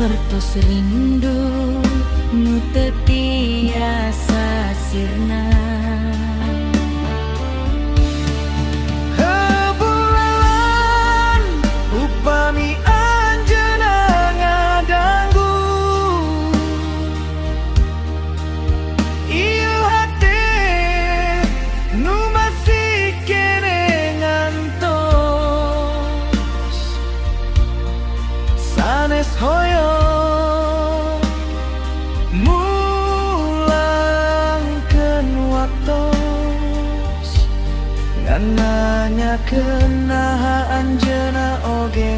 Sapertos rindu nu teu tiasa sirna. Hapunten upami anjeunna ngadanggu. Ieu hate nu masih keneh ngantos. Sanes hoyong mulangkeun waktos, ngan nanyakeun naha anjeunna oge.